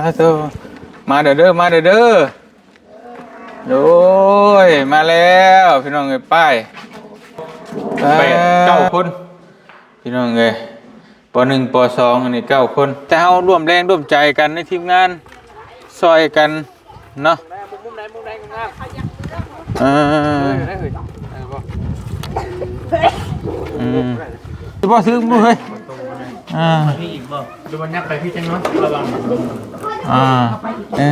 ສາທຸ ມາເດີເດີ ມາເດີເດີ ໂອ້ຍ ມາແລ້ວພີ່ນ້ອງເອີຍ ປ້າຍ ແປດ ເກົ້າຄົນ ພີ່ນ້ອງເອີຍ ປໍໜຶ່ງ ປໍສອງ ອັນນີ້ເກົ້າຄົນ ແຕ່ເຮົາຮ່ວມແຮງຮ່ວມໃຈກັນໃນທີມງານ ຊ່ອຍກັນເນາະ ເອີ ເອີ ບໍ່ ຊື້ບໍ່ ຊື້ບໍ່ເຮີ້ຍ ອ່າ ມີອີກບໍ່ ຫຼືວ່າຍັບໄປພີ້ຈັງເນາະ ລະວັງ ອ່າ ເອີ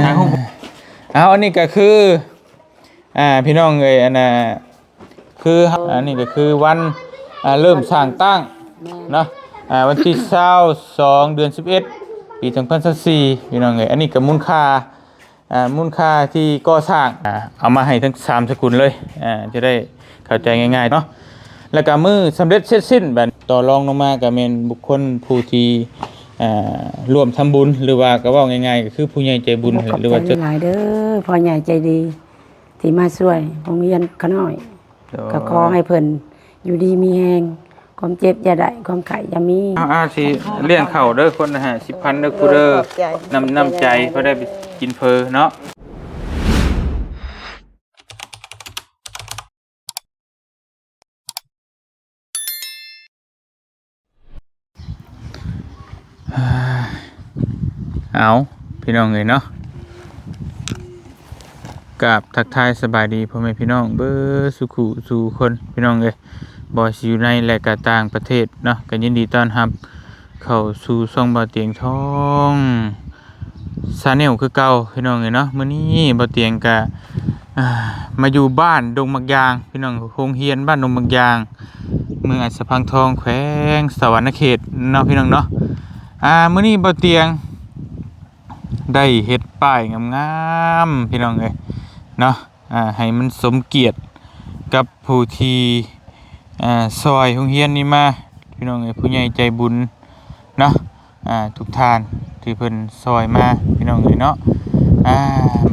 ເອົາ ອັນນີ້ກໍຄື ອ່າ ພີ່ນ້ອງເອີຍ ອັນນ່າ ຄື ອັນນີ້ກໍຄືວັນ ອ່າ ເລີ່ມສ້າງຕັ້ງເນາະ ອ່າ ວັນທີຊາວສອງ ເດືອນສິບເອັດ ປີສອງພັນຊາວສີ່ ພີ່ນ້ອງເອີຍ ອັນນີ້ກໍມູນຄ່າ ອ່າ ມູນຄ່າທີ່ກໍ່ສ້າງ ອ່າ ເອົາມາໃຫ້ທັງສາມສະກຸນເລີຍ ອ່າ ຈະໄດ້ເຂົ້າໃຈງ່າຍໆເນາະ ແລ້ວກໍມື້ສຳເລັດເສັດສິ້ນ ບັດຕໍ່ລອງລົງມາກໍແມ່ນບຸກຄົນຜູ້ທີ່ ອ່າ ຮ່ວມທຳບຸນ ຫຼືວ່າກໍເວົ້າງ່າຍໆ ກໍຄືຜູ້ໃຫຍ່ໃຈບຸນ ຫຼືວ່າ ຂອບໃຈຫຼາຍເດີ ພໍ່ໃຫຍ່ໃຈດີ ທີ່ມາຊ່ວຍໂຮງຮຽນຂະນ້ອຍ ໂດຍ ກໍຂໍໃຫ້ເພິ່ນຢູ່ດີມີແຮງ ຄວາມເຈັບຢ່າໄດ້ ຄວາມໄຂ້ຢ່າມີ ເອົາ ອາ ຊິລ້ຽງເຂົ້າເດີ ຄົນລະຫ້າສິບພັນເດີ ຄູເດີ ຂອບໃຈ ນ້ຳ ນ້ຳໃຈ ພໍໄດ້ໄປກິນເຝີເນາະ. ເອົາ ພີ່ນ້ອງເອີຍເນາະ ກາບທັກທາຍສະບາຍດີພໍ່ແມ່ພີ່ນ້ອງເບິດສູ່ຄູ່ສູ່ຄົນ ພີ່ນ້ອງເອີຍ ບໍ່ວ່າຊິຢູ່ໃນ ແລະ ກະຕ່າງປະເທດເນາະ ກໍຍິນດີຕ້ອນຮັບເຂົ້າສູ່ຊ່ອງບ່າວຕຽງທອງ Channel ຄືເກົ່າ ພີ່ນ້ອງເອີຍເນາະ. ມື້ນີ້ບ່າວຕຽງກະ ອ່າ ມາຢູ່ບ້ານດົງໝາກຢາງ ພີ່ນ້ອງ ໂຮງຮຽນບ້ານດົງໝາກຢາງ ເມືອງອາດສະພັງທອງ ແຂວງສະຫວັນນະເຂດເນາະ ພີ່ນ້ອງເນາະ. ອ່າ ມື້ນີ້ບ່າວຕຽງໄດ້ເຮັດປ້າຍງາມໆ ພີ່ນ້ອງເອີຍເນາະ ອ່າ ໃຫ້ມັນສົມກຽດກັບຜູ້ທີ່ ອ່າ ຊ່ອຍໂຮງຮຽນນີ້ມາ ພີ່ນ້ອງເອີຍ ຜູ້ໃຫຍ່ໃຈບຸນເນາະ ອ່າ ທຸກທ່ານທີ່ເພິ່ນຊ່ອຍມາ ພີ່ນ້ອງເອີຍເນາະ. ອ່າ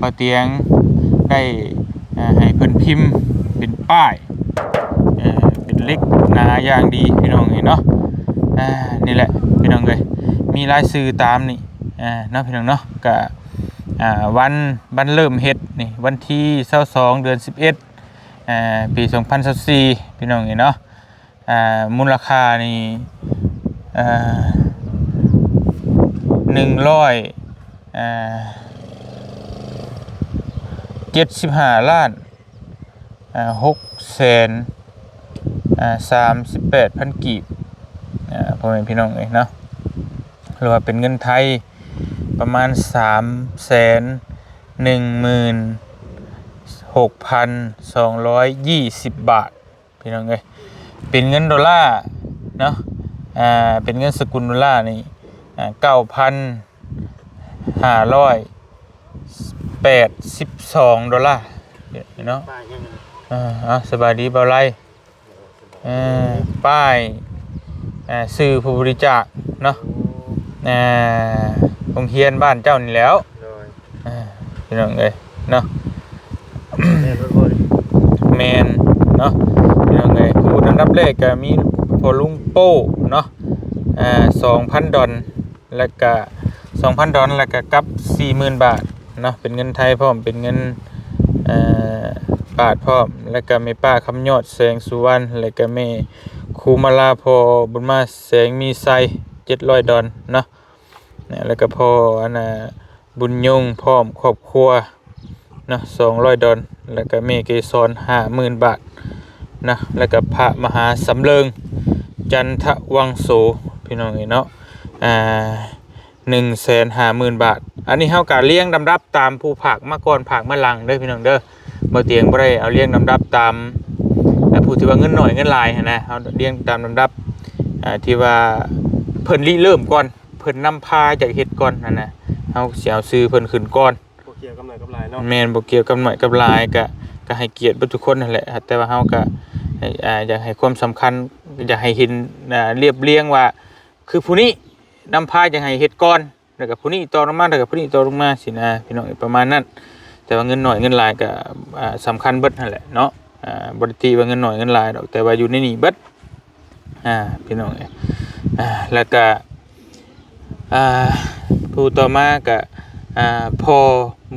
ບ່າວຕຽງໄດ້ ອ່າ ໃຫ້ເພິ່ນພິມເປັນປ້າຍ ເປັນເຫຼັກໜາຢ່າງດີ ພີ່ນ້ອງເອີຍເນາະ. ອ່າ ນີ້ແຫຼະ ພີ່ນ້ອງເອີຍ ມີລາຍຊື່ຕາມນີ້ ອ່າ ເນາະ ພີ່ນ້ອງເນາະ. ກະ ອ່າ ວັນ ວັນເລີ່ມເຮັດນີ້ ວັນທີຊາວສອງ ເດືອນສິບເອັດ ອ່າ ປີສອງພັນຊາວສີ່ ພີ່ນ້ອງເອີຍເນາະ. ອ່າ ມູນລະຄ່ານີ້ ອ່າ ໜຶ່ງຮ້ອຍ ອ່າ ເຈັດສິບຫ້າລ້ານ ອ່າ ຫົກແສນ ອ່າ ສາມສິບແປດພັນກີບ ອ່າ ພໍ່ແມ່ພີ່ນ້ອງເອີຍເນາະ ຫຼືວ່າເປັນເງິນໄທປະມານສາມແສນໜຶ່ງໝື່ນຫົກພັນສອງຮ້ອຍຍີ່ສິບບາດ ພີ່ນ້ອງເອີຍ. ເປັນເງິນໂດລາເນາະ ອ່າ ເປັນເງິນສະກຸນໂດລານີ້ ອ່າ ເກົ້າພັນຫ້າຮ້ອຍແປດສິບສອງໂດລາເນາະ. ເອີ ເອົາ ສະບາຍດີບ່າວໄລ. ເອີ ປ້າຍ ເອີ ຊື່ຜູ້ບໍລິຈາກເນາະ ເອີ ໂຮງຮຽນບ້ານເຈົ້ານີ້ແຫຼ້ວ. ໂດຍ ເອີ ພີ່ນ້ອງເອີຍເນາະ ແມ່ນບໍ່ນີ້? ແມ່ນເນາະ ພີ່ນ້ອງເອີຍ. ຜູ້ອັນດັບແລກກໍມີພໍ່ລຸງໂປ້ເນາະ ເອີ ສອງພັນດອນ ແລ້ວກະສອງພັນດອນ ແລ້ວກະກັບສີ່ໝື່ນບາດເນາະ ເປັນເງິນໄທພ້ອມ ເປັນເງິນ ເອີ ບາດພ້ອມ ແລ້ວກະແມ່ປ້າຄຳຍອດ ແສງສຸວັນ ແລ້ວກະແມ່ຄູມາລາ ພໍ່ບຸນມາ ແສງມີໄຊ ເຈັດຮ້ອຍດອນເນາະ ແລ້ວກະພໍ່ອັນນ່າ ບຸນຍົງ ພ້ອມຄອບຄົວ ເນາະ ສອງຮ້ອຍດອນ ແລ້ວກະແມ່ເກສອນ ຫ້າໝື່ນບາດນະ ແລ້ວກະພະມະຫາສຳເລີງ ຈັນທະວັງໂສ ພີ່ນ້ອງເອີຍເນາະ ອ່າ ໜຶ່ງແສນຫ້າໝື່ນບາດ. ອັນນີ້ເຮົາກະລຽງລຳດັບຕາມຜູ້ຝາກມາກ່ອນ ຝາກມາຫຼັງເດີ ພີ່ນ້ອງເດີ. ບ່າວຕຽງບໍ່ໄດ້ເອົາລຽງລຳດັບຕາມ ອ່າ ຜູ້ທີ່ວ່າເງິນໜ້ອຍເງິນຫຼາຍຫັ້ນນະ ເຮົາລຽງຕາມລຳດັບ ອ່າ ທີ່ວ່າເພິ່ນລິເລີ່ມກ່ອນ ເພິ່ນນຳພາຢາກເຮັດກ່ອນຫັ້ນນະ ເຮົາຊິເອົາຊື່ເພິ່ນຂຶ້ນກ່ອນ. ບໍ່ກ່ຽວກັບໜ້ອຍກັບຫຼາຍເນາະ. ແມ່ນ ບໍ່ກ່ຽວກັບໜ້ອຍກັບຫຼາຍ ກະ ກະໃຫ້ກຽດເບິດທຸກຄົນຫັ້ນແຫຼະ ແຕ່ວ່າເຮົາກະ ອ່າ ຢາກໃຫ້ຄວາມສຳຄັນ ຢາກໃຫ້ເຫັນ ອ່າ ລຽບລຽງວ່າ ຄືຜູ້ນີ້ນຳພາຢາກໃຫ້ເຮັດກ່ອນ ແລ້ວກະຜູ້ນີ້ຕໍ່ລົງມາ ແລ້ວກະຜູ້ນີ້ຕໍ່ລົງມາຊີ້ນະ ພີ່ນ້ອງ ປະມານນັ້ນ. ແຕ່ວ່າເງິນໜ້ອຍເງິນຫຼາຍກະ ອ່າ ສຳຄັນເບິດຫັ້ນແຫຼະເນາະ ອ່າ ບໍ່ໄດ້ຕິວ່າເງິນໜ້ອຍເງິນຫຼາຍດອກ ແຕ່ວ່າຢູ່ໃນນີ້ເບິດ ອ່າ ພີ່ນ້ອງເອີຍ ອ່າ ແລ້ວກະ ອ່າ ຜູ້ຕໍ່ມາກະ ອ່າ ພໍ່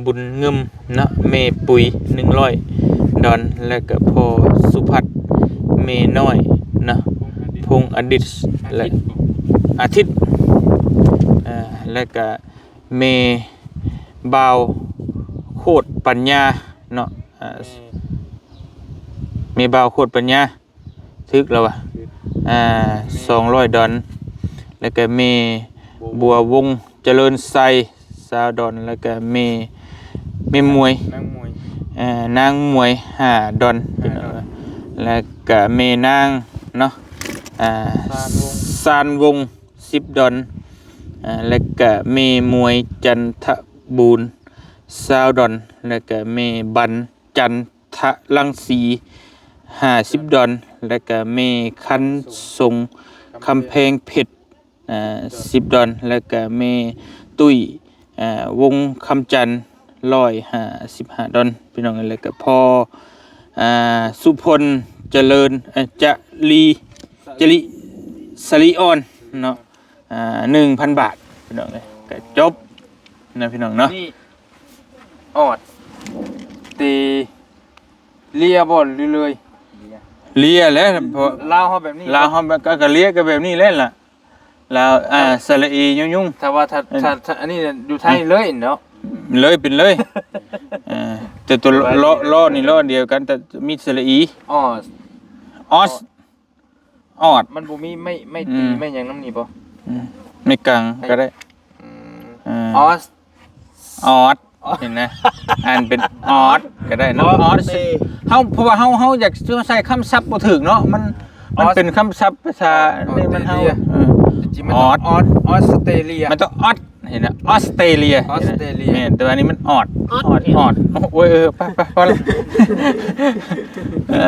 ບຸນງື່ມເນາະ ແມ່ປຸຍ ໜຶ່ງຮ້ອຍດອນ ແລ້ວກະພໍ່ສຸພັດ ແມ່ນ້ອຍເນາະ ພົງອະດິດ ແລະ ອາທິດ ອ່າ ແລ້ວກະແມ່ບ່າວໂຄດປັນຍາເນາະ ອ່າ ແມ່ບ່າວໂຄດປັນຍາ ຖືກແລ້ວວະ ອ່າ ສອງຮ້ອຍດອນ ແລ້ວກະແມ່ບົວວົງ ຈະເລີນໄຊ ຊາວດອນ ແລ້ວກະແມ່ ແມ່ໝວຍ ນາງໝວຍ ເອີ ນາງໝວຍ ຫ້າດອນ ຫ້າດອນ ແລ້ວກະແມ່ນາງເນາະ ອ່າ ຊານວົງ ຊານວົງ ສິບດອນ ອ່າ ແລ້ວກະແມ່ໝວຍ ຈັນທະບູນ ຊາວດອນ ແລ້ວກະແມ່ບັນ ຈັນທະລັງສີ ຫ້າສິບດອນ ແລ້ວກະແມ່ຄັນສົງ ຄຳແພງເພັດ ອ່າ ສິບດອນ ແລ້ວກະແມ່ຕຸ້ຍ ວົງຄຳຈັນ ຮ້ອຍຫ້າສິບຫ້າດອນ ພີ່ນ້ອງເອີຍ ແລ້ວກະພໍ່ ອ່າ ສຸພົນ ຈະເລີນ ເອີ ຈະລີ ຈະລີ ສະລີອອນເນາະ ອ່າ ໜຶ່ງພັນບາດ ພີ່ນ້ອງເອີຍ ກະຈົບນະ ພີ່ນ້ອງເນາະ ນີ້ ອອດ ເຕເລຍບໍ່ ຫຼືເລີຍ? ເລຍແຫຼະ ເພາະລາວເຮົາແບບນີ້ ລາວເຮົາກະ ກະເລຍກະແບບນີ້ແຫຼະລະ ລາວ ອ່າ ສະຫຼະເອ ຍອງຍຸງ ຖ້າວ່າ ຖ້າ ເອີ ຖ້າ ຖ້າ ອັນນີ້ຢູ່ໄທເລີຍເນາະ ເລີຍ ເປັນເລີຍ ເອີ ແຕ່ຕົວ ລ ລ ນີ້ ລ ດຽວກັນ ແຕ່ມີສະຫຼະອີ ອອດ ອອດ ອອດ ມັນບໍ່ມີໄມ້ ໄມ້ຕີ ອືມ ໄມ້ຫຍັງນຳນີ້ບໍ່? ອືມ ໄມ້ກາງກະໄດ້ ອືມ ເອີ ອອດ ອອດ ເຫັນນະ ອ່ານເປັນອອດກະໄດ້ເນາະ ອອດ ອອດ ເຮົາ ເພາະວ່າເຮົາ ເຮົາຢາກໃຊ້ຄຳສັບບໍ່ຖືກເນາະ ມັນ ມັນເປັນຄຳສັບພາສາ ອອດ ນີ້ມັນ ເຮົາ ເອີ ອອດ ອອດ ອອດສະເຕຣເລຍ ມັນຕ້ອງອອດ ເຫັນນະ ອອສເຕຣເລຍ ອອສເຕຣເລຍ ແມ່ນ ແຕ່ວ່ານີ້ມັນອອດ ອອດ ອອດ ອອດ ໂອ້ຍ ເອີ ໄປ ໄປ ພໍລະ ເອີ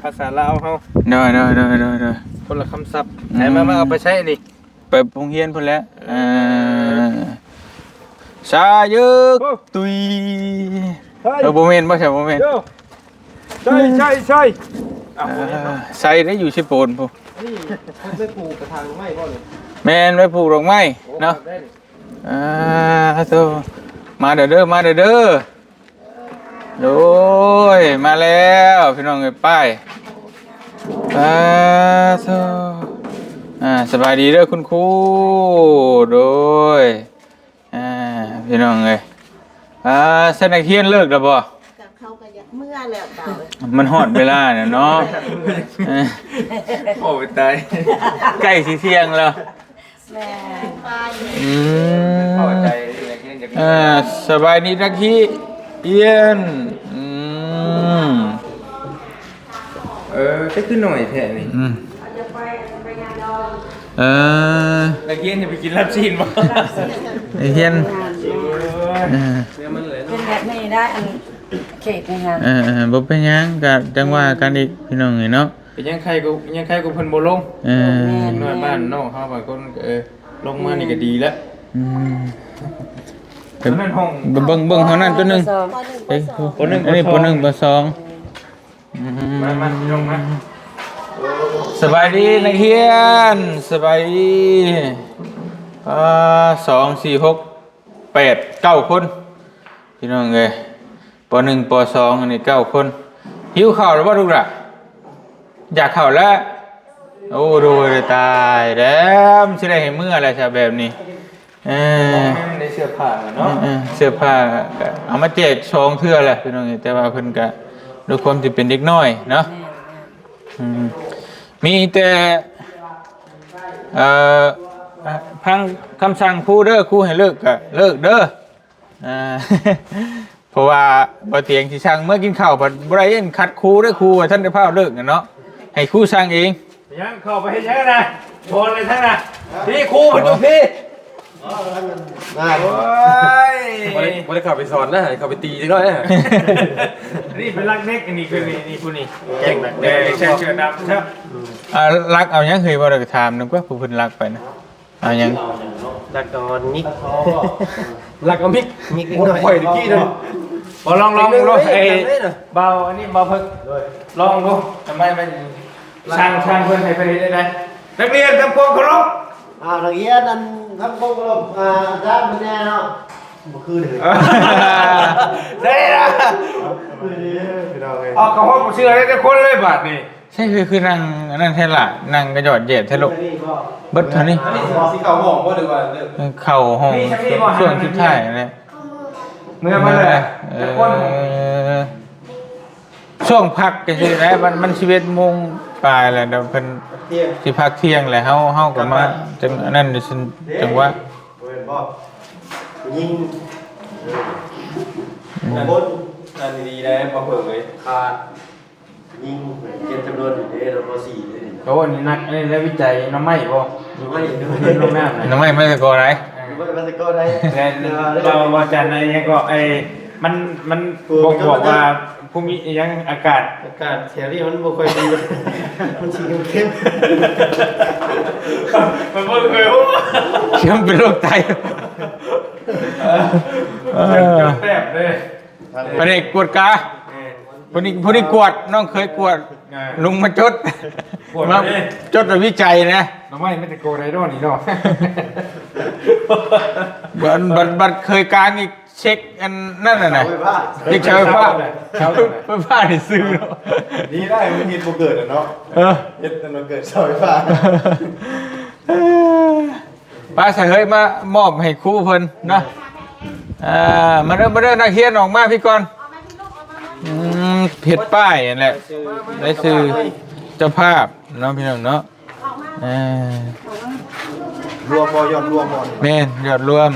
ພາສາລາວເຮົາ ໂດຍ ໂດຍ ຄົນລະຄຳສັບ ອືມ ໃຊ້ມາ ມາເອົາໄປໃຊ້ນີ້ ໄປໂຮງຮຽນພຸ້ນແຫຼະ ເອີ ເອີ ຊາເຢິກ ໂອ້ ຕຸຍ ເອີ ບໍ່ແມ່ນບໍ່ ໃຊ່ບໍ່ແມ່ນ ໂຍ ໃຊ່ ໃຊ່ ໃຊ່ ເອີ ໃສ່ໄດ້ຢູ່ເຊໂປນພຸ້ນ ນີ້ເພິ່ນໄປປູກກະຖາງດອກໄມ້ບໍ່ນີ້? ແມ່ນ ໄປປູກດອກໄມ້ເນາະ ໂອ້ ເອີ ໂຕ ມາເດີ ມາເດີ ໂດຍ ມາແລ້ວ ພີ່ນ້ອງເອີຍ ໄປ ອ່າ ໂຕ ອ່າ ສະບາຍດີເດີຄຸນຄູ ໂດຍ ອ່າ ພີ່ນ້ອງເອີຍ ອ່າ ຊັ້ນນັກຮຽນເລີກແລ້ວບໍ່? ກະເຂົາກະຢາກເມືອແລ້ວ ມັນຮອດເວລາແລ້ວເນາະ ເອີ ໂອ້ຍ ຕາຍ ໃກ້ຊິທ່ຽງແລ້ວ ແມ່ນ ອືມ ເອີ ສະບາຍດີນັກຮຽນ ອືມ ເອີ ແຕ່ຄືໜ້ອຍແທ້ນີ້ ອືມ ເອີ ນັກຮຽນຈະໄປກິນລາບຊີ້ນບໍ່? ນັກຮຽນ ເອີ ເປັນແບບນີ້ໄດ້ ອັນເຂດນີ້ຫັ້ນ ເອີ ເອີ ບໍ່ເປັນຫຍັງ ກະຈັ່ງວ່າກັນອີກ ພີ່ນ້ອງເອີຍເນາະ ກະຍັງໄຄກວ່າ ຍັງໄຄກວ່າເພິ່ນບໍ່ລົງ ເອີ ແມ່ນ ເດັກນ້ອຍບ້ານນອກເຮົາບາງຄົນ ເອີ ລົງມານີ້ກະດີແລ້ວ ອືມ ເບິ່ງ ເບິ່ງເຮົານັ້ນໂຕໜຶ່ງ ປ.ໜຶ່ງ ເອີ ປ.ໜຶ່ງ ປ.ໜຶ່ງ ປ.ສອງ ອືມ ມາ ມາ ລົງມາ ສະບາຍດີນັກຮຽນ ສະບາຍດີ ອ່າ ສອງ ສີ່ ຫົກ ແປດ ເກົ້າຄົນ ພີ່ນ້ອງເອີຍ ປໍໜຶ່ງ ປໍສອງ ອັນນີ້ເກົ້າຄົນ ຫິວເຂົ້າແລ້ວບໍ່ລູກຫຼ້າ? ຢາກເຂົ້າແລ້ວ ໂອ້ ໂດຍ ຕາຍແລ້ວ ຊິໄດ້ໃຫ້ເມືອແລ້ວຊະແບບນີ້ ເອີ ໃນເສື້ອຜ້າເນາະ ເອີ ເສື້ອຜ້າກະເອົາມາແຈກສອງເທື່ອແລ້ວ ພີ່ນ້ອງເອີຍ ແຕ່ວ່າເພິ່ນກະດ້ວຍຄວາມທີ່ເປັນເດັກນ້ອຍເນາະ ອືມ ມີແຕ່ ເອີ ຟັງຄຳສັ່ງຄູເດີ ຄູໃຫ້ເລີກກະເລີກເດີ ອ່າ ເພາະວ່າບໍ່ຕຽງຊິສັ່ງເມືອກິນເຂົ້າ ພັດບໍ່ໄດ້ ຂັດຄູເດີ ຄູວ່າທັນໄດ້ຟ້າວເລີກນະເນາະ ໃຫ້ຄູສັ່ງເອງ ຍັງເຂົ້າໄປເຮັດຫຍັງນະ ບໍ່ໄດ້ທັງນະ ນີ້ຄູເພິ່ນຢູ່ພີ້ ໂອ້ຍ ບໍ່ໄດ້ ບໍ່ໄດ້ເຂົ້າໄປສອນນະ ໃຫ້ເຂົ້າໄປຕີຈັກໜ້ອຍນະ ນີ້ເປັນລັກເດັກ ອັນນີ້ຄືນີ້ ນີ້ຜູ້ນີ້ ເກັ່ງນະ ເອີ ໃສ່ເສື້ອດຳຊະ ອ່າ ລັກເອົາຫຍັງເຮີ້ຍ ບໍ່ໄດ້ໄປຖາມນຳກວ່າ ຜູ້ເພິ່ນລັກໄປນະ ເອົາຫຍັງ? ລັກເອົາມິກ ລັກເອົາມິກ ມິກ ໂອ້ຍ ຂ້ອຍຕະກີ້ນັ້ນ ບໍ່ ລອງ ລອງເບິ່ງເນາະ ເປັນເລື່ອງເລີຍນະ ເອີ ບ່າວ ອັນນີ້ບ່າວເພິກ ໂດຍ ລອງເບິ່ງ ທຳໄມມັນ ຊ່າງ ຊ່າງເພິ່ນ ໃຫ້ເພິ່ນເຮັດໄດ້ໃດ ນັກຮຽນທຳຄວາມເຄົາລົບ ອ່າ ນັກຮຽນ ອັນ ທຳຄວາມເຄົາລົບ ອ່າ ອາຈານເພິ່ນແດ່ເນາະ ບໍ່ຄືເລີຍ ໃຊ່ລະ ຄືເລີຍ ພີ່ນ້ອງເອີຍ ເອົາ ກໍເວົ້າບໍ່ເຊື່ອແຕ່ຄົນເລີຍບາດນີ້ ໃຊ່ ຄື ຄືນັ່ງອັນນັ້ນແທ້ລະ ນັ່ງກະຫຍອດແຢດແທ້ລູກ ເບິດເທົ່ານີ້ ອັນນີ້ຊິເຂົ້າຫ້ອງບໍ່ ຫຼືວ່າເລີກ ເອີ ເຂົ້າຫ້ອງຊ່ວງສຸດທ້າຍນັ້ນແຫຼະ ເມືອມາແລ້ວ ເອີ ຊ່ວງພັກກໍຊິໄດ້ ມັນ ມັນສິບເອັດໂມງປາຍແລ້ວ ດຽວເພິ່ນ ຊິພັກທ່ຽງແລ້ວ ເຮົາ ເຮົາກໍມາ ຈັງອັນນັ້ນ ຈັງຫວະ ບໍ່ແມ່ນບໍ່ ຜູ້ຍິງ ເອີ ອືມ ຄົນ ອັນນີ້ດີແລ້ວ ບໍ່ເພິ່ງເລີຍ ຂາດ ຍິງ ເຈັດຈຳນວນນີ້ເດ້ ລະບໍ່ສີ່ເດ້ນີ້ ໂອ້ ອັນນີ້ນັກ ອັນນີ້ໄດ້ວິໄຈໜໍ່ໄມ້ບໍ່ ໜໍ່ໄມ້ ຢູ່ເຮືອນລົງນ້ຳນະ ໜໍ່ໄມ້ມາແຕ່ກໍໄດ້ ເອີ ໜໍ່ໄມ້ມາແຕ່ກໍໄດ້ ແມ່ນ ແຕ່ວ່າ ເຈົ້າວ່າຈັນໄອ້ຫຍັງກໍ ໄອ້ ມັນ ມັນ ໂອ້ ບໍ່ບອກວ່າ ພູມິອີຫຍັງ ອາກາດ ອາກາດແຖວນີ້ມັນບໍ່ຄ່ອຍດີ ມັນສີເຂັ້ມໆ ມັນບໍ່ຄ່ອຍຮູ້ ເຂັ້ມເປັນໂລກໄຕ ເອີ ແປບເດ້ ພະແນກກວດກາ ເອີ ຜູ້ນີ້ ຜູ້ນີ້ກວດ ນ້ອງເຄີຍກວດ ເອີ ລຸງມາຈົດ ກວດ ມາ ເດ້ ຈົດແລ້ວວິໄຈນະ ໜໍ່ໄມ້ມັນຈະໂກໄດໂດນີ້ເນາະ ບັດ ບັດ ບັດເຄີຍກາງອີກ ເຊັກອັນນັ້ນນະ ເສົາໄຟຟ້າ ເຊັກເສົາໄຟຟ້າ ເສົາໄຟຟ້ານີ້ຊື່ເນາະ ດີໄດ້ ມັນເຮັດບໍ່ເກີດອະເນາະ ເອີ ເຮັດໃຫ້ມັນເກີດເສົາໄຟຟ້າ ເອີ ໄປຊະເຮີ້ຍ ມາມອບໃຫ້ຄູເພິ່ນເນາະ ອ່າ ມາເດີ ມາເດີ ນັກຮຽນອອກມາພີ້ກ່ອນ ອືມ ເຮັດປ້າຍຫັ້ນແຫຼະ ລາຍຊື່ເຈົ້າພາບເນາະ ພີ່ນ້ອງເນາະ ເອີ ລວມບໍ່ ຍອດລວມບໍ່ ແມ່ນ ຍອດລວມ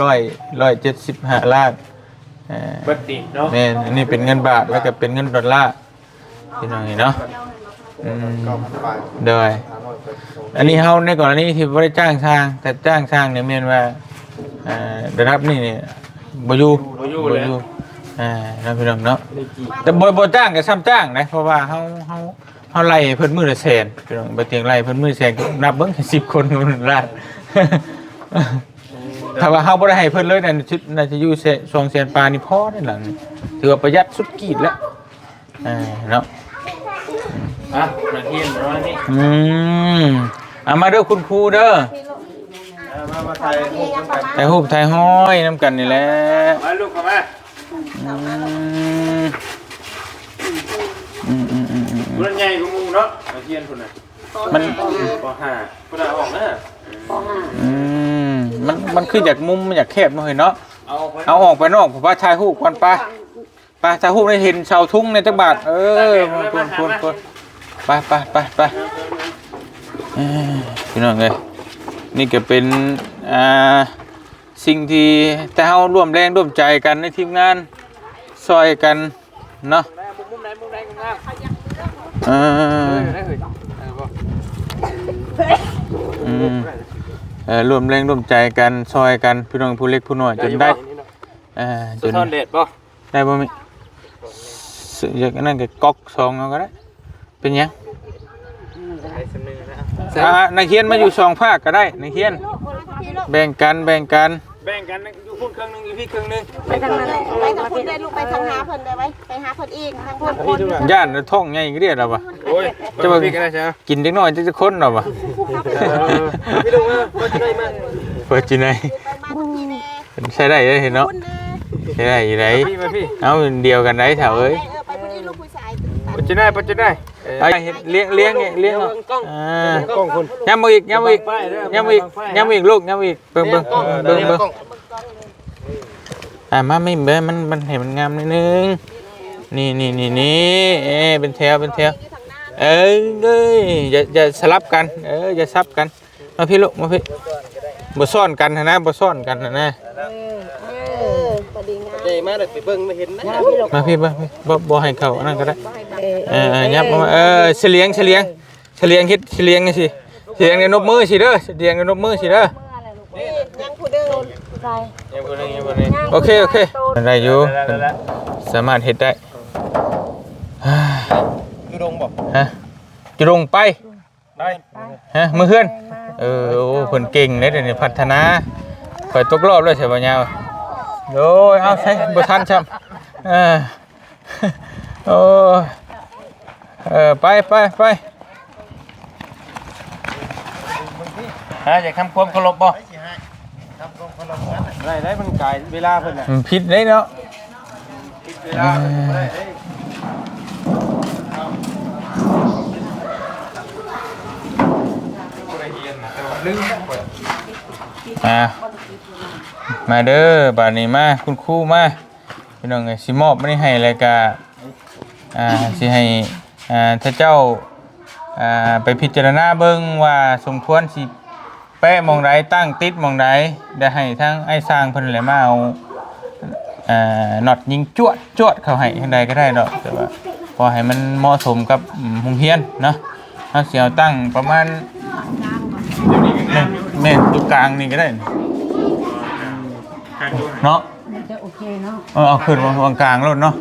ຮ້ອຍ ຮ້ອຍເຈັດສິບຫ້າລ້ານ ເອີ ເບິດນີ້ເນາະ ແມ່ນ ອັນນີ້ເປັນເງິນບາດ ແລ້ວກໍເປັນເງິນດອນລາ ພີ່ນ້ອງເອີຍເນາະ ອືມ ໂດຍ ອັນນີ້ເຮົາໃນກໍລະນີທີ່ບໍ່ໄດ້ຈ້າງຊ່າງ ຖ້າຈ້າງຊ່າງນີ້ແມ່ນວ່າ ເອີ ລະດັບນີ້ນີ້ບໍ່ຢູ່ ບໍ່ຢູ່ ບໍ່ຢູ່ ເອີ ເນາະ ພີ່ນ້ອງເນາະ ແຕ່ບໍ່ ບໍ່ຈ້າງກໍຊ່ຳຈ້າງນະ ເພາະວ່າເຮົາ ເຮົາ ເຮົາໄລ່ໃຫ້ເພິ່ນມື້ລະແສນ ພີ່ນ້ອງ ບໍ່ຕຽງໄລ່ເພິ່ນມື້ແສນ ນັບເບິ່ງສິບຄົນ ລ້ານ ຖ້າວ່າເຮົາບໍ່ໄດ້ໃຫ້ເພິ່ນເລີຍ ໜ້າຈະ ໜ້າຈະຢູ່ແສນ ສອງແສນປາຍນີ້ພໍໄດ້ຫຼັງ ຖືວ່າປະຢັດສຸດຂີດແລ້ວ ເອີ ເນາະ ອ່ະ ນັກຮຽນປະມານນີ້ ອືມ ເອົາມາເດີຄຸນຄູເດີ ເອີ ມາ ມາຖ່າຍຮູບນຳກັນ ຖ່າຍຮູບຖ່າຍຮອຍນຳກັນນີ້ແຫຼະ ມາລູກເຂົ້າມາ ອືມ ອືມໆໆໆ ຜູ້ນັ້ນໃຫຍ່ກວ່າໝູ່ເນາະ ນັກຮຽນພຸ້ນນະ ມັນ ປໍຫ້າ ຜູ້ໃດອອກນະ ປໍຫ້າ ອືມ ມັນ ມັນຄືຢາກມຸມ ມັນຢາກແຄບເນາະເຮີ້ຍເນາະ ເອົາອອກໄປ ເອົາອອກໄປນອກ ປະຖ່າຍຮູບກ່ອນ ປະ ປະຖ່າຍຮູບໃຫ້ເຫັນເສົາທຸງແດ່ຈັກບາດ ເອີ ໄປ ໄປ ໄປ ໄປ ໄປ ເອີ ພີ່ນ້ອງເອີຍ ນີ້ກໍເປັນ ອ່າ ສິ່ງທີ່ແຕ່ເຮົາຮ່ວມແຮງຮ່ວມໃຈກັນໃນທີມງານ ຊ່ອຍກັນເນາະ ເອີ ອືມ ເອີ ຮ່ວມແຮງຮ່ວມໃຈກັນ ຊ່ອຍກັນ ພີ່ນ້ອງຜູ້ເລັກຜູ້ນ້ອຍຈົນໄດ້ ເອີ ຈົນ ສະທ້ອນແດດບໍ່? ໄດ້ບໍ່ມິ? ຢາກອັນນັ້ນກໍກັອກສອງເອົາກໍໄດ້ ເປັນຫຍັງ? ອືມ ໄດ້ສ່ຳໜຶ່ງແລ້ວ ອ່າ ນັກຮຽນມາຢູ່ສອງພາກກໍໄດ້ ນັກຮຽນ ແບ່ງກັນ ແບ່ງກັນ ແບ່ງກັນ ຢູ່ພຸ້ນເຄິ່ງໜຶ່ງ ຢູ່ພີ້ເຄິ່ງໜຶ່ງ ໄປທາງນັ້ນແຫຼະ ໄປທາງພຸ້ນໄດ້ລູກ ໄປທາງຫາເພິ່ນໄດ້ໄວ ໄປຫາເພິ່ນອີກ ທາງພຸ້ນ ຢ້ານທ້ອງໃຫຍ່ກະດຽດແລ້ວວະ ໂອ້ຍ ຈະວ່າກິນເດັກນ້ອຍຈັກຄົນແລ້ວວະ ເອີ ພີ່ນ້ອງມາ ບໍ່ຊິໄດ້ມາ ບໍ່ຊິໄດ້ ໄປມາເມື່ອກີ້ແນ່ ໃຊ້ໄດ້ເດ້ເນາະ ໃຊ້ໄດ້ຢູ່ໃດ ມາພີ້ ມາພີ້ ເອົາ ດຽວກັນໄດ໋ ທ້າວເອີຍ ເອີ ໄປພຸ້ນອີກລູກຜູ້ຊາຍ ບໍ່ຊິໄດ້ ບໍ່ຊິໄດ້ ເອີ ໄປ ລຽງ ລຽງ ລຽງ ອ່າ ກລ້ອງພຸ້ນ ຍ້ຳມາອີກ ຍ້ຳມາອີກ ຍ້ຳມາອີກ ຍ້ຳມາອີກລູກ ຍ້ຳມາອີກ ເບິ່ງ ເບິ່ງ ເບິ່ງ ເບິ່ງ ອ່າ ມາມີ ມັນ ມັນໃຫ້ມັນງາມໜ້ອຍໜຶ່ງ ນີ້ ນີ້ ນີ້ ນີ້ ເອີ ເປັນແຖວ ເປັນແຖວ ເອີ ເອີຍ ຢ່າ ຢ່າສະຫຼັບກັນ ເອີ ຢ່າສັບກັນ ມາພີ້ລູກ ມາພີ້ ບໍ່ຊ້ອນກັນຫັ້ນນະ ບໍ່ຊ້ອນກັນຫັ້ນນະ ເອີ ເອີ ພໍດີງາມ ເອີ ມາເດີ ໄປເບິ່ງ ມາເຫັນນະ ມາພີ້ ມາພີ້ ບໍ່ ບໍ່ໃຫ້ເຂົ້າອັນນັ້ນກໍໄດ້ ເອີ ເອີ ຍັບອອກມາ ເອີ ສະຫຼຽງ ສະຫຼຽງ ສະຫຼຽງ ເຮັດສະຫຼຽງຈັ່ງຊີ້ ສະຫຼຽງນີ້ນົບມືຊີ້ເດີ ສະຫຼຽງນີ້ນົບມືຊີ້ເດີ ນີ້ຍັງຜູ້ໜຶ່ງ ຍັງຜູ້ໜຶ່ງ ຍັງຜູ້ໜຶ່ງ ໂອເຄ ໂອເຄ ໄດ້ຢູ່ ໄດ້ ໄດ້ ໄດ້ ສາມາດເຮັດໄດ້ ຢູ່ດົງບໍ່? ຮະ ຢູ່ດົງໄປ ໄປ ຮະ ມື້ເຮືອນ ເອີ ໂອ້ ເພິ່ນເກັ່ງເດ້ ດຽວນີ້ພັດທະນາ ຂ້ອຍຕົກລອບແລ້ວໃຊ່ບໍ່ຍາວ ໂອ້ຍ ເອົາໃສ່ບໍ່ທັນຊ້ຳ ເອີ ໂອ້ ເອີ ໄປ ໄປ ໄປ ຮະ ຢາກທຳຄວາມເຄົາລົບບໍ່? ໄດ້ໄດ້ ມັນກາຍເວລາເພິ່ນນະ ມັນຜິດເດ້ເນາະ ຜິດເວລາເພິ່ນບໍ່ໄດ້ເດ້. ອ່າ ມາເດີ ບາດນີ້ມາ ຄຸນຄູມາ ພີ່ນ້ອງເອີຍ ຊິມອບອັນນີ້ໃຫ້ ແລ້ວກະ ອ່າ ຊິໃຫ້ ອ່າ ເຈົ້າ ອ່າ ໄປພິຈາລະນາເບິ່ງວ່າສົມຄວນຊິແປະໝ່ອງໃດ ຕັ້ງຕິດໝ່ອງໃດ ໄດ້ໃຫ້ທາງອ້າຍຊ່າງເພິ່ນແຫຼະມາເອົາ ອ່າ ນັອດຍິງຈວດໆເຂົ້າໃຫ້ ຈັ່ງໃດກໍໄດ້ດອກ ແຕ່ວ່າຂໍໃຫ້ມັນເໝາະສົມກັບ ອືມ ໂຮງຮຽນເນາະ. ເຮົາຊິເອົາຕັ້ງປະມານ ແມ່ນ ຕົວກາງນີ້ກໍໄດ້ເນາະ. ມັນຈະໂອເຄເນາະ ເອີ ເອົາຂຶ້ນມາວາງກາງໂລດເນາະ.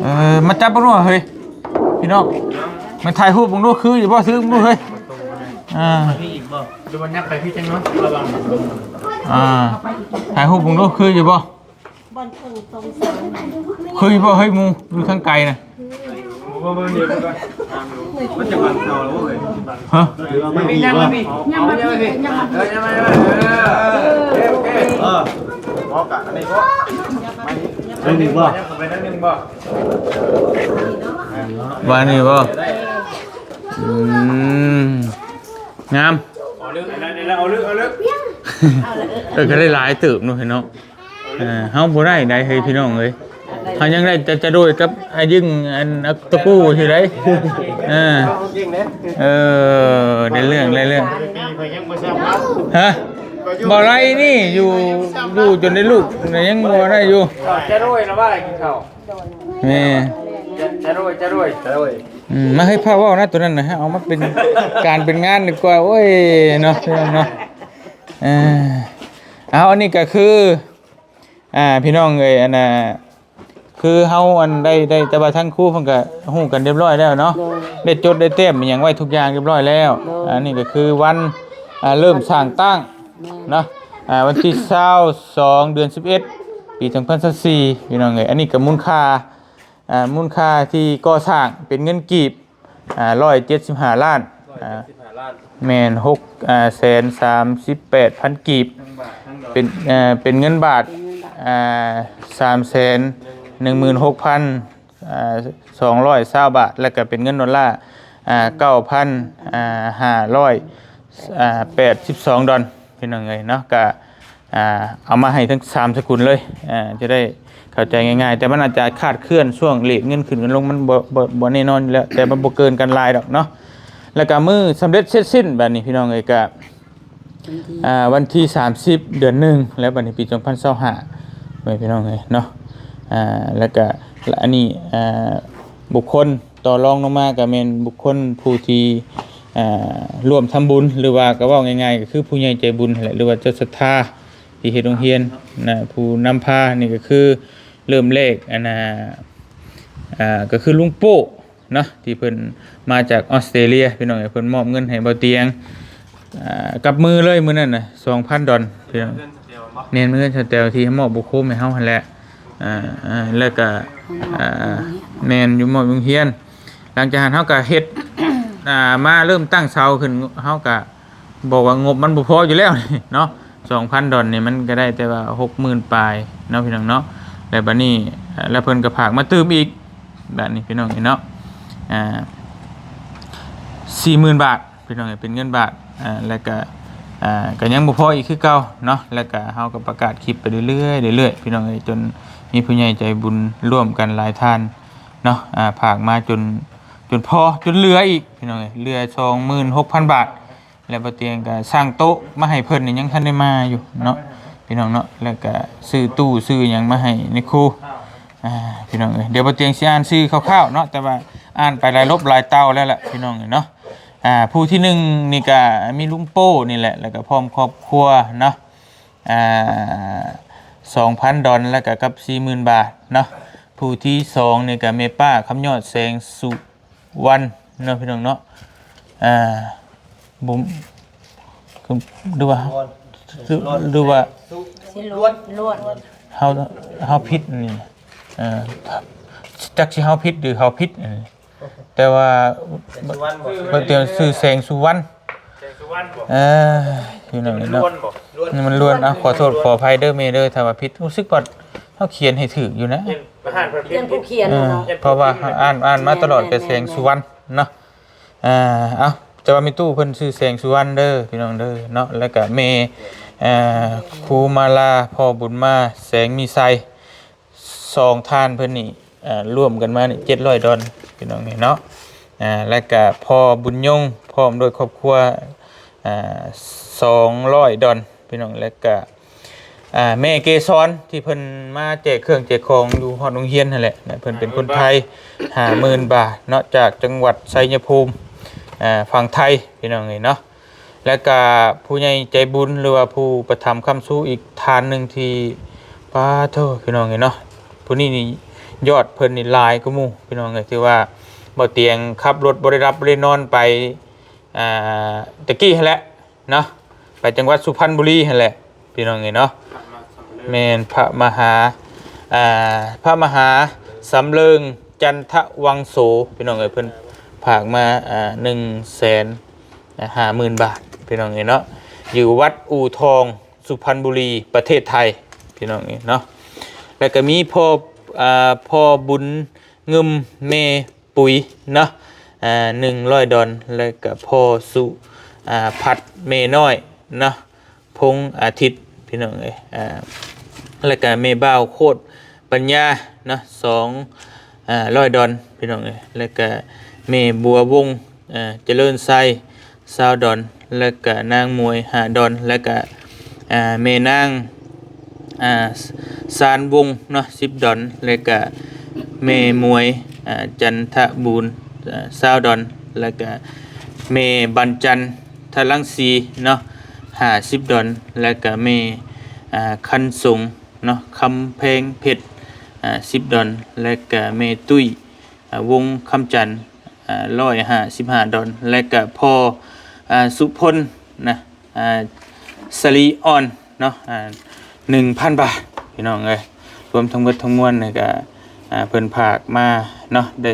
ເອີ ມາຈັບເບິ່ງດູເຮີ້ຍ ພີ່ນ້ອງ ມາຖ່າຍຮູບເບິ່ງດູ ຄືຢູ່ບໍ່ ຖືເບິ່ງດູເຮີ້ຍ. ອ່າ ຫຼືວ່າຍັບໄປພີ້ຈັກໜ້ອຍ ລະຫວ່າງ ອ່າ ຖ່າຍຮູບເບິ່ງດູ ຄືຢູ່ບໍ່ ບໍ່ເຖິງສອງສາມ ຄືຢູ່ບໍ່ເຮີ້ຍ ໝູ່ຢູ່ທາງໄກນະ. ບໍ່ ບໍ່ ບໍ່ ມັນຈະບັງເສົາແລ້ວເວີ້ຍ ຮະ ມັນມີ ຍັງມັນມີ ຍັງມັນມີ ເອີ ຍັງມັນມີ ເອີ ໂອເຄ ໂອເຄ ເອີ ບໍ່ກະອັນນີ້ບໍ່ ອັນນີ້ບໍ່ ຍັງເຂົ້າໄປໜ້ອຍໜຶ່ງບໍ່ ວ່ານີ້ບໍ່ ອືມ ງາມ ເອົາເລີຍ ເອົາເລີຍ ເອີ ກໍໄດ້ຫຼາຍເຕີບເນາະ ເນາະ. ເອີ ເຮົາບໍ່ໄດ້ໃດເຮີ້ຍ ພີ່ນ້ອງເອີຍ ເຮົາຍັງໄດ້ແຕ່ຈະໂດຍກັບອາຍຶງ ອັນ ຕະປູ້ຊື່ໃດ. ເອີ ເອີ ໄດ້ເລື່ອງ ໄດ້ເລື່ອງ ຮະ ບໍ່ໄດ້ນີ້ ຢູ່ ຢູ່ຈົນໄດ້ລູກ ຍັງບໍ່ໄດ້ຢູ່. ຈະໂດຍລະວ່າກິນເຂົ້າ ແມ່ ຈະ ຈະໂດຍ ຈະໂດຍ ຈະໂດຍ ອືມ ມາ ເຮີ້ຍ ພາເວົ້ານະ ໂຕນັ້ນນະ ເອົາມາເປັນການເປັນງານດີກວ່າ ໂອ້ຍ ເນາະ ພີ່ນ້ອງເນາະ. ເອີ ເອົາ ອັນນີ້ກໍຄື ອ່າ ພີ່ນ້ອງເອີຍ ອັນນ່າ ຄືເຮົາ ອັນ ໄດ້ ໄດ້ ແຕ່ວ່າທາງຄູເພິ່ນກໍຮູ້ກັນຮຽບຮ້ອຍແລ້ວເນາະ ໂດຍ ໄດ້ຈົດໄດ້ແຕ້ມອີ່ຫຍັງໄວ້ທຸກຢ່າງຮຽບຮ້ອຍແລ້ວ ໂດຍ ອັນນີ້ກໍຄືວັນ ອ່າ ເລີ່ມສ້າງຕັ້ງ ແມ່ນ ເນາະ ອ່າ ວັນທີຊາວສອງ ເດືອນສິບເອັດ ປີສອງພັນຊາວສີ່ ພີ່ນ້ອງເອີຍ. ອັນນີ້ກໍມູນຄ່າ ອ່າ ມູນຄ່າທີ່ກໍ່ສ້າງເປັນເງິນກີບ ອ່າ ຮ້ອຍເຈັດສິບຫ້າລ້ານ ຮ້ອຍເຈັດສິບຫ້າລ້ານ ແມ່ນ ຫົກ ອ່າ ແສນສາມສິບແປດພັນກີບ ເປັນ ເປັນເງິນບາດ ອ່າ ສາມແສນໜຶ່ງໝື່ນຫົກພັນສອງຮ້ອຍຊາວບາດ ແລ້ວກໍເປັນເງິນໂດລາ ອ່າ ເກົ້າພັນຫ້າຮ້ອຍແປດສິບສອງດອນ ພີ່ນ້ອງເອີຍເນາະ. ກໍ ອ່າ ເອົາມາໃຫ້ທັງສາມສະກຸນເລີຍ ອ່າ ຈະໄດ້ເຂົ້າໃຈງ່າຍໆ ແຕ່ມັນອາດຈະຄາດເຄື່ອນຊ່ວງເຣດເງິນຂຶ້ນເງິນລົງ ມັນບໍ່ ບໍ່ ບໍ່ແນ່ນອນຢູ່ແລ້ວ ແຕ່ມັນບໍ່ເກີນກັນຫຼາຍດອກເນາະ. ແລ້ວກໍມື້ສຳເລັດເສັດສິ້ນບາດນີ້ ພີ່ນ້ອງເອີຍ ກໍ ວັນທີ ອ່າ ວັນທີສາມສິບ ເດືອນໜຶ່ງ ແລ້ວບາດນີ້ປີສອງພັນຊາວຫ້າ ແມ່ນ ພີ່ນ້ອງເອີຍເນາະ. ອ່າ ແລ້ວກໍ ແລະ ອັນນີ້ ອ່າ ບຸກຄົນຕໍ່ລອງລົງມາກໍແມ່ນບຸກຄົນຜູ້ທີ່ ອ່າ ຮ່ວມທຳບຸນ ຫຼືວ່າກໍເວົ້າງ່າຍໆ ກໍຄືຜູ້ໃຫຍ່ໃຈບຸນຫັ້ນແຫຼະ ຫຼືວ່າເຈົ້າສັດທາ ທີ່ເຮັດໂຮງຮຽນນະ ຜູ້ນຳພານີ້ກໍຄືເລີ່ມແລກ ອັນນ່າ ອ່າ ກໍຄືລຸງໂປ້ເນາະ ທີ່ເພິ່ນມາຈາກອອສເຕຣເລຍ ພີ່ນ້ອງເອີຍ. ເພິ່ນມອບເງິນໃຫ້ບ່າວຕຽງ ອ່າ ກັບມືເລີຍມື້ນັ້ນນະ ສອງພັນດອນ ພີ່ນ້ອງ. ແມ່ນ ມື້ເຮືອນສະແຕວທີ່ມອບໂບໂຄມໃຫ້ເຮົາຫັ້ນແຫຼະ. ອ່າ ແລ້ວກໍ ອ່າ ແມ່ນ ຢູ່ມອບໂຮງຮຽນ. ຫຼັງຈາກນັ້ນເຮົາກໍເຮັດ ອ່າ ມາເລີ່ມຕັ້ງເສົາຂຶ້ນ ເຮົາກໍ ບອກວ່າງົບມັນບໍ່ພໍຢູ່ແລ້ວນີ້ເນາະ ສອງພັນດອນນີ້ ມັນກໍໄດ້ແຕ່ວ່າຫົກໝື່ນປາຍເນາະ ພີ່ນ້ອງເນາະ. ແລ້ວບາດນີ້ ແລ້ວເພິ່ນກໍຝາກມາຕື່ມອີກ ບາດນີ້ ພີ່ນ້ອງເອີຍເນາະ ອ່າ ສີ່ໝື່ນບາດ ພີ່ນ້ອງເອີຍ ເປັນເງິນບາດ. ອ່າ ແລ້ວກໍ ອ່າ ກໍຍັງບໍ່ພໍອີກຄືເກົ່າເນາະ. ແລ້ວກໍເຮົາກໍປະກາດຄລິບໄປເລື້ອຍໆ ເລື້ອຍໆ ພີ່ນ້ອງເອີຍ ຈົນມີຜູ້ໃຫຍ່ໃຈບຸນຮ່ວມກັນຫຼາຍທ່ານເນາະ ອ່າ ຝາກມາຈົນ ຈົນພໍ ຈົນເຫຼືອອີກ ພີ່ນ້ອງເອີຍ ເຫຼືອສອງໝື່ນຫົກພັນບາດ. ແລ້ວບ່າວຕຽງກໍສັ່ງໂຕະມາໃຫ້ເພິ່ນນີ້ ຍັງທັນໄດ້ມາຢູ່ເນາະ ພີ່ນ້ອງເນາະ. ແລ້ວກໍຊື້ຕູ້ຊື້ຫຍັງມາໃຫ້ແມ່ຄູ ອ່າ ພີ່ນ້ອງເອີຍ. ດຽວບ່າວຕຽງຊິອ່ານຊື່ຄ່າວໆເນາະ ແຕ່ວ່າອ່ານໄປຫຼາຍລົບຫຼາຍເຕົາແລ້ວລະ ພີ່ນ້ອງເອີຍເນາະ. ອ່າ ຜູ້ທີໜຶ່ງນີ້ກໍມີລຸງໂປ້ນີ້ແຫຼະ ແລ້ວກໍພ້ອມຄອບຄົວເນາະ ອ່າ ສອງພັນດອນ ແລ້ວກໍກັບສີ່ໝື່ນບາດເນາະ. ຜູ້ທີສອງນີ້ກໍແມ່ປ້າຄຳຍອດ ແສງສຸ ວັນເນາະ ພີ່ນ້ອງເນາະ. ອ່າ ບໍ່ ຄື ຫຼືວ່າ ຫຼືວ່າ ຊິລ້ວນ ລ້ວນ ເຮົາ ເຮົາຜິດນີ້ ເອີ ຈັກຊິເຮົາຜິດ ຫຼືເຂົາຜິດ ແຕ່ວ່າ ເພິ່ນຊື່ແສງສຸວັນ ແສງສຸ ເອີ ຢູ່ນັ້ນເນາະ ມັນລວນບໍ່ ນີ້ມັນລວນ. ເອົ້າ ຂໍໂທດຂໍອະໄພເດີແມ່ເດີ ຖ້າວ່າຜິດ ຮູ້ສຶກວ່າເຮົາຂຽນໃຫ້ຖືກຢູ່ນະ ເປັນຜູ້ຂຽນເນາະ ເອີ ເພາະວ່າອ່ານ ອ່ານມາຕະຫຼອດ ແມ່ນໆ ກໍແສງສຸວັນເນາະ. ອ່າ ເອົ້າ ແຕ່ວ່າແມ່ຕູ້ເພິ່ນຊື່ແສງສຸວັນເດີພີ່ນ້ອງເດີເນາະ. ແລ້ວກະແມ່ ເອີ ຄູມາລາ ພໍ່ບຸນມາ ແສງມີໄຊ ສອງທ່ານເພິ່ນນີ້ ເອີ ລວມກັນມານີ້ເຈັດຮ້ອຍດອນພີ່ນ້ອງເອີຍເນາະ. ອ່າ ແລ້ວກະພໍ່ບຸນຍົງ ພ້ອມດ້ວຍຄອບຄົວ ອ່າ ສອງຮ້ອຍດອນພີ່ນ້ອງ. ແລ້ວກະ ອ່າ ແມ່ເກສອນ ທີ່ເພິ່ນມາແຈກເຄື່ອງແຈກຂອງຢູ່ຮອດໂຮງຮຽນຫັ້ນແຫຼະ ເພິ່ນເປັນຄົນໄທ ຫ້າໝື່ນບາດເນາະ ຈາກຈັງຫວັດໄຊຍະພູມ ອ່າ ຝັ່ງໄທພີ່ນ້ອງເອີຍເນາະ. ແລ້ວກະຜູ້ໃຫຍ່ໃຈບຸນ ຫຼືວ່າຜູ້ປະຖຳຄ້ຳຊູອີກທ່ານໜຶ່ງທີ່ ປາໂທ້ ພີ່ນ້ອງເອີຍເນາະ ຜູ້ນີ້ນີ້ຍອດເພິ່ນນີ້ຫຼາຍກວ່າໝູ່ພີ່ນ້ອງເອີຍ. ຖືວ່າບໍ່ຕຽງຂັບລົດບໍ່ໄດ້ຫຼັບບໍ່ໄດ້ນອນໄປ ອ່າ ຕະກີ້ຫັ້ນແຫຼະເນາະ ໄປຈັງຫວັດສຸພັນບູລີຫັ້ນແຫຼະພີ່ນ້ອງເອີຍເນາະ. ແມ່ນ ພະມະຫາ ອ່າ ພະມະຫາສຳເລີງ ຈັນທະວັງໂສ ພີ່ນ້ອງເອີຍ ເພິ່ນຝາກມາ ອ່າ ໜຶ່ງແສນຫ້າໝື່ນບາດ ພີ່ນ້ອງເອີຍເນາະ ຢູ່ວັດອູ່ທອງ ສຸພັນບູລີ ປະເທດໄທ ພີ່ນ້ອງເອີຍເນາະ. ແລ້ວກໍມີພໍ່ ອ່າ ພໍ່ບຸນງື່ມ ແມ່ປຸຍເນາະ ອ່າ ໜຶ່ງຮ້ອຍດອນ. ແລ້ວກໍພໍ່ສຸ ອ່າ ພັດ ແມ່ນ້ອຍເນາະ ພົງອາທິດ ພີ່ນ້ອງເອີຍ. ອ່າ ແລ້ວກະແມ່ບ່າວໂຄດປັນຍາເນາະ ສອງ ອ່າ ຮ້ອຍດອນ ພີ່ນ້ອງເອີຍ. ແລ້ວກະແມ່ບົວວົງ ອ່າ ຈະເລີນໄຊ ຊາວດອນ ແລ້ວກະນາງໝວຍ ຫ້າດອນ. ແລ້ວກະ ອ່າ ແມ່ນາງ ອ່າ ຊານວົງເນາະ ສິບດອນ. ແລ້ວກະແມ່ໝວຍ ອ່າ ຈັນທະບູນ ອ່າ ຊາວດອນ. ແລ້ວກະແມ່ບັນຈັນ ທະລັງສີເນາະ ຫ້າສິບດອນ. ແລ້ວກະແມ່ ອ່າ ຄັນສົງເນາະ ຄຳແພງເພັດ ອ່າ ສິບດອນ. ແລ້ວກະແມ່ຕຸ້ຍ ອ່າ ວົງຄຳຈັນ ອ່າ ຮ້ອຍຫ້າສິບຫ້າດອນ. ແລະກະພໍ່ ອ່າ ສຸພົນນະ ອ່າ ສະລີອອນເນາະ ອ່າ ໜຶ່ງພັນບາດ ພີ່ນ້ອງເອີຍ. ລວມທັງເບິດທັງມວນນີ້ກະ ອ່າ ເພິ່ນຝາກມາເນາະ ໄດ້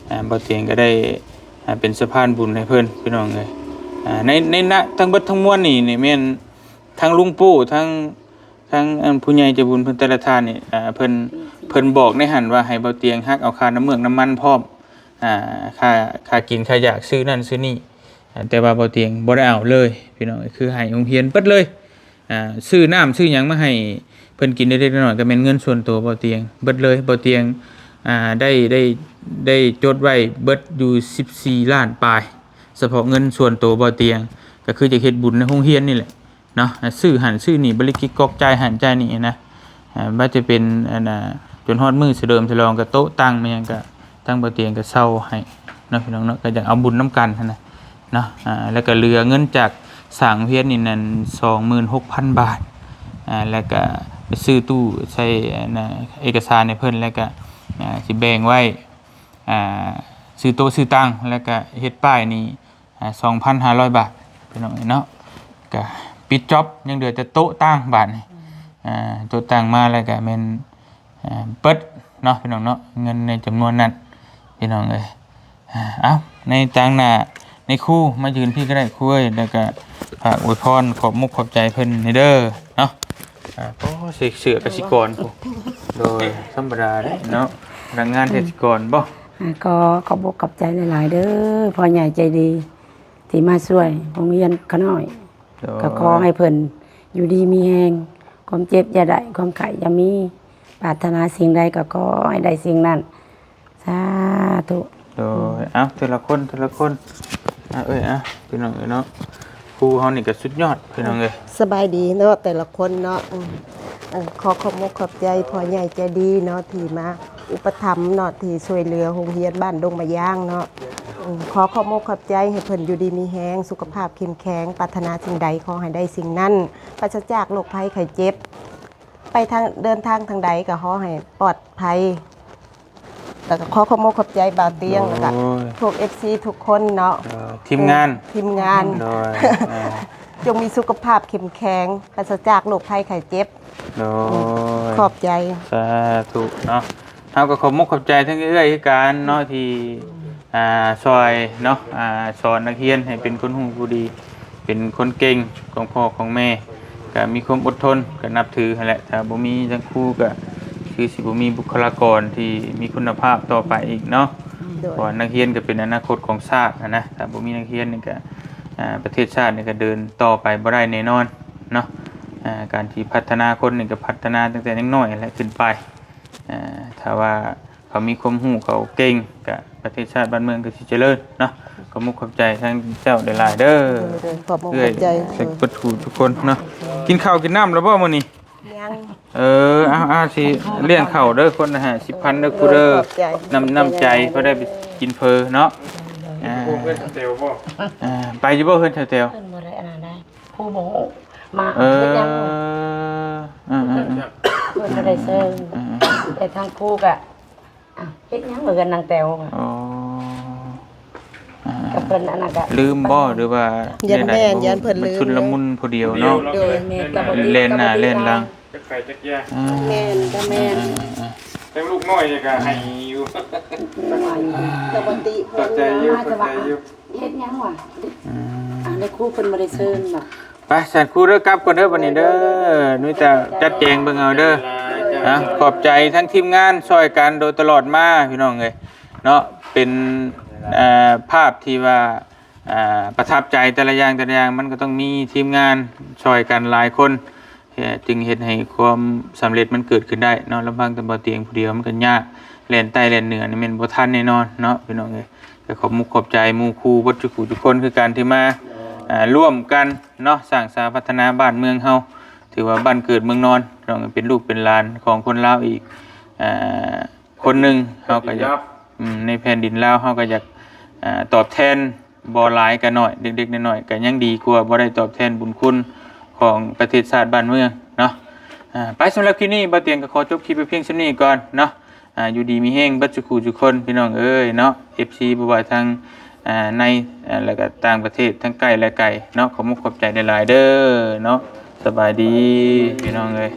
ອ່າ ບໍ່ຕຽງກໍໄດ້ ອ່າ ເປັນສະພານບຸນໃຫ້ເພິ່ນ ພີ່ນ້ອງເອີຍ. ອ່າ ໃນ ໃນນະ ທັງເບິດທັງມວນນີ້ ນີ້ແມ່ນທັງລຸງປູ້ ທັງ ທາງອັນຜູ້ໃຫຍ່ໃຈບຸນເພິ່ນແຕ່ລະທ່ານນີ້ ອ່າ ເພິ່ນ ເພິ່ນບອກໃນຫັ້ນວ່າໃຫ້ເບົາຕຽງຫັກເອົາຄ່ານ້ຳເມືອກນ້ຳມັນພ້ອມ ອ່າ ຄ່າ ຄ່າກິນຄ່າຢາກ ຊື້ນັ້ນຊື້ນີ້ ອ່າ ແຕ່ວ່າເບົາຕຽງບໍ່ໄດ້ເອົາເລີຍພີ່ນ້ອງເອີຍ ຄືໃຫ້ໂຮງຮຽນເບິດເລີຍ. ອ່າ ຊື້ນ້ຳຊື້ຫຍັງມາໃຫ້ເພິ່ນກິນເລັກໆນ້ອຍໆ ກໍແມ່ນເງິນສ່ວນຕົວເບົາຕຽງເບິດເລີຍ. ເບົາຕຽງ ອ່າ ໄດ້ ໄດ້ ໄດ້ຈົດໄວ້ເບິດຢູ່ສິບສີ່ລ້ານປາຍ ສະເພາະເງິນສ່ວນຕົວເບົາຕຽງ ກໍຄືຈະເຮັດບຸນໃນໂຮງຮຽນນີ້ແຫຼະ. ເນາະ ຊື້ຫັ້ນຊື້ນີ້ ບໍລິກິກກອກ ຈ່າຍຫັ້ນຈ່າຍນີ້ນະ ເອີ ບໍ່ວ່າຈະເປັນ ອັນນ່າ ຈົນຮອດມື້ສະເຫຼີມສະຫຼອງ ກະໂຕະຕັ່ງແມ່ນຫຍັງ ກະທາງເບົາຕຽງກະເຊົ່າໃຫ້ເນາະ ພີ່ນ້ອງເນາະ ກະຢາກເອົາບຸນນຳກັນຫັ້ນນະເນາະ. ອ່າ ແລ້ວກະເຫຼືອເງິນຈາກສ້າງໂຮງຮຽນນີ້ນັ້ນ ສອງໝື່ນຫົກພັນບາດ ອ່າ ແລ້ວກະໄປຊື້ຕູ້ໃສ່ ອັນນ່າ ເອກະສານໃຫ້ເພິ່ນ ແລ້ວກະ ອ່າ ຊິແບ່ງໄວ້ ອ່າ ຊື້ໂຕະຊື້ຕັ່ງ ແລ້ວກະເຮັດປ້າຍນີ້ ອ່າ ສອງພັນຫ້າຮ້ອຍບາດ ພີ່ນ້ອງເອີຍເນາະ. ກະປິດຈັອບ ຍັງເຫຼືອແຕ່ໂຕະຕັ່ງບາດນີ້ ອ່າ ໂຕະຕັ່ງມາແລ້ວກະແມ່ນ ອ່າ ເບິດເນາະ ພີ່ນ້ອງເນາະ ເງິນໃນຈຳນວນນັ້ນ ພີ່ນ້ອງເອີຍ. ອ່າ ເອົ້າ ໃນຕາງໜ້າ ໃນຄູມາຢືນພີ້ກໍໄດ້ ຄູເອີຍ ແລ້ວກະຝາກອວຍພອນຂອບມຸກຂອບໃຈເພິ່ນແດ່ເດີເນາະ. ອ່າ ໂອ້ ໃສ່ເສື້ອກະສິກອນພຸ້ນ ໂດຍ ທຳມະດາເດ້ເນາະ ພະນັກງານກະສິກອນບໍ? ອ່າ ກໍຂອບມຸກຂອບໃຈຫຼາຍໆເດີ ພໍ່ໃຫຍ່ໃຈດີ ທີ່ມາຊ່ວຍໂຮງຮຽນຂະນ້ອຍ ໂດຍ ກໍຂໍໃຫ້ເພິ່ນຢູ່ດີມີແຮງ ຄວາມເຈັບຢ່າໄດ້ ຄວາມໄຂ້ຢ່າມີ ປາດຖະໜາສິ່ງໃດກໍຂໍໃຫ້ໄດ້ສິ່ງນັ້ນ ສາທຸ. ໂດຍ ເອົ້າ ເທື່ອລະຄົນ ເທື່ອລະຄົນ ອ່າ ເອີຍ ອ່າ ພີ່ນ້ອງເອີຍເນາະ ຄູເຮົານີ້ກໍສຸດຍອດ ພີ່ນ້ອງເອີຍ. ສະບາຍດີເນາະ ແຕ່ລະຄົນເນາະ ເອີ ເອີ ຂໍຂອບມຸກຂອບໃຈພໍ່ໃຫຍ່ໃຈດີເນາະ ທີ່ມາອຸປະຖຳເນາະ ທີ່ຊ່ວຍເຫຼືອໂຮງຮຽນບ້ານດົງມະຢາງເນາະ. ເອີ ຂໍຂອບມຸກຂອບໃຈ ໃຫ້ເພິ່ນຢູ່ດີມີແຮງ ສຸຂະພາບເຂັ້ມແຂງ ປາດຖະໜາສິ່ງໃດຂໍໃຫ້ໄດ້ສິ່ງນັ້ນ ປາສະຈາກໂລກໄພໄຂ້ເຈັບ ໄປທາງ ເດີນທາງທາງໃດກໍຂໍໃຫ້ປອດໄພ ແລ້ວກໍຂໍຂອບມຸກຂອບໃຈບ່າວຕຽງ ໂດຍ ແລ້ວກໍພວກເອັຟຊີທຸກຄົນເນາະ ໂດຍ ທີມງານ ເອີ ທີມງານ ໂດຍ ອ່າ ຈົ່ງມີສຸຂະພາບເຂັ້ມແຂງ ປາສະຈາກໂລກໄພໄຂ້ເຈັບ ໂດຍ ອືມ ຂອບໃຈ ສາທຸເນາະ. ເຮົາກໍຂອບມຸກຂອບໃຈທັງເອື້ອຍຄືກັນເນາະ ທີ່ ອ່າ ຊ່ອຍເນາະ ອ່າ ສອນນັກຮຽນໃຫ້ເປັນຄົນຮູ້ຜູ້ດີ ເປັນຄົນເກັ່ງຂອງພໍ່ຂອງແມ່ ກະມີຄວາມອົດທົນ ກະນັບຖືຫັ້ນແຫຼະ. ຖ້າບໍ່ມີທັງຄູ ກະຄືຊິບໍ່ມີບຸກຄະລາກອນທີ່ມີຄຸນນະພາບຕໍ່ໄປອີກເນາະ. ໂດຍ ເພາະວ່ານັກຮຽນກະເປັນອະນາຄົດຂອງຊາດຫັ້ນນະ. ຖ້າບໍ່ມີນັກຮຽນນີ້ກະ ອ່າ ປະເທດຊາດນີ້ກະເດີນຕໍ່ໄປບໍ່ໄດ້ແນ່ນອນເນາະ. ອ່າ ການທີ່ພັດທະນາຄົນນີ້ກະພັດທະນາຕັ້ງແຕ່ຍັງນ້ອຍແຫຼະຂຶ້ນໄປ. ອ່າ ຖ້າວ່າ ເຂົາມີຄວາມຮູ້ ເຂົາເກັ່ງ ກະປະເທດຊາດບ້ານເມືອງກະຊິຈະເລີນເນາະ. ຂອບມຸກຂອບໃຈທາງເຈົ້າຫຼາຍໆເດີ. ໂດຍ ຂອບມຸກຂອບໃຈ ເອື້ອຍ ເອີ ເບິດທຸກຄົນເນາະ. ກິນເຂົ້າກິນນ້ຳແລ້ວບໍ່ມື້ນີ້? ຍັງ. ເອີ ເອົາໆ ຊິລ້ຽງເຂົ້າເດີ ຄົນລະຫ້າສິບພັນເດີຄູເດີ. ໂດຍ ຂອບໃຈ. ນ້ຳ ນ້ຳໃຈ ພໍໄດ້ໄປກິນເຝີເນາະ. ອ່າ ອ່າ ໄປຢູ່ບໍ່ເຮືອນແຖວແຕວ? ເພິ່ນບໍ່ໄດ້ອັນນັ້ນໄດ໋ ຄູບໍ່ຮູ້ ມາ ເອີ ເຮັດຫຍັງ ເອີ ເອີ ເອີ ເພິ່ນບໍ່ໄດ້ເຊີນ. ເອີ ເອີ ແຕ່ທາງຄູກະ ອ້າວ ເຮັດຫຍັງເຮືອນນາງແຕວ? ອໍ ອ່າ ກັບເພິ່ນອັນນັ້ນກະ ລືມບໍ່ ຫຼືວ່າ ຢ້ານແມ່ນ ຢ້ານເພິ່ນລືມ ມັນຊຸນລະມຸນຜູ້ດຽວເນາະ. ໂດຍ ແມ່ນ ກະບໍ່ ແລ່ນໜ້າແລ່ນຫຼັງ ຈັກໃຜຈັກຢ່າ. ອ່າ ແມ່ນ ກະແມ່ນ. ອ່າ ອ່າ ອ່າ ທັງລູກນ້ອຍນີ້ກະໄຫ້ຢູ່ ກະບໍ່ຕິ ເຂົ້າໃຈຢູ່ ເຂົ້າໃຈຢູ່. ເຮັດຫຍັງວະ? ອືມ ອ່າ ແມ່ຄູເພິ່ນບໍ່ໄດ້ເຊີນຫວາ? ໄປ ຊັ້ນຄູເດີ ກັບກ່ອນເດີບັດນີ້ເດີ. ໂດຍ ໂດຍ ໂດຍ ນຸ້ຍຈະຈັດແຈງເບິ່ງເອົາເດີ. ອ່າ ຂອບໃຈທັງທີມງານຊ່ອຍກັນໂດຍຕະຫຼອດມາ ພີ່ນ້ອງເອີຍເນາະ. ເປັນ ເອີ ພາບທີ່ວ່າ ອ່າ ປະທັບໃຈ ແຕ່ລະຢ່າງ ແຕ່ລະຢ່າງ ມັນກະຕ້ອງມີທີມງານຊ່ອຍກັນຫຼາຍຄົນ ເອີ ຈຶ່ງເຮັດໃຫ້ຄວາມສຳເລັດມັນເກີດຂຶ້ນໄດ້ເນາະ. ລຳພັງແຕ່ບໍ່ຕຽງຜູ້ດຽວມັນກະຍາກ ແລ່ນໃຕ້ແລ່ນເໜືອນີ້ແມ່ນບໍ່ທັນແນ່ນອນເນາະ ພີ່ນ້ອງເອີຍ. ກະຂອບມຸກຂອບໃຈໝູ່ຄູ່ເບິດທຸກຜູ້ທຸກຄົນຄືກັນ ທີ່ມາ ອ່າ ຮ່ວມກັນເນາະ ສ້າງສາພັດທະນາບ້ານເມືອງເຮົາ. ຖືວ່າບ້ານເກີດເມືອງນອນ ພີ່ນ້ອງ ເປັນລູກເປັນຫຼານຂອງຄົນລາວອີກ ອ່າ ຄົນໜຶ່ງ. ເຮົາກະຢາກ ອືມ ໃນແຜ່ນດິນລາວ ເຮົາກະຢາກ ອ່າ ຕອບແທນ ບໍ່ຫຼາຍກະໜ້ອຍ ເລັກໆ ນ້ອຍໆ ກະຍັງດີກວ່າບໍ່ໄດ້ຕອບແທນບຸນຄຸນຂອງປະເທດຊາດບ້ານເມືອງເນາະ. ອ່າ ໄປ ສຳລັບຄລິບນີ້ ບ່າວຕຽງກະຂໍຈົບຄລິບໄປພຽງສ່ຳນີ້ກ່ອນເນາະ. ອ່າ ຢູ່ດີມີແຮງເບິດສູ່ຄູ່ສູ່ຄົນ ພີ່ນ້ອງເອີຍເນາະ ເອັຟຊີ ບໍ່ວ່າທາງ ອ່າ ໃນ ແລະກະຕ່າງປະເທດ ທັງໃກ້ແລະໄກເນາະ. ຂອບມຸກຂອບໃຈຫຼາຍໆເດີເນາະ. ສະບາຍດີພີ່ນ້ອງເອີຍ.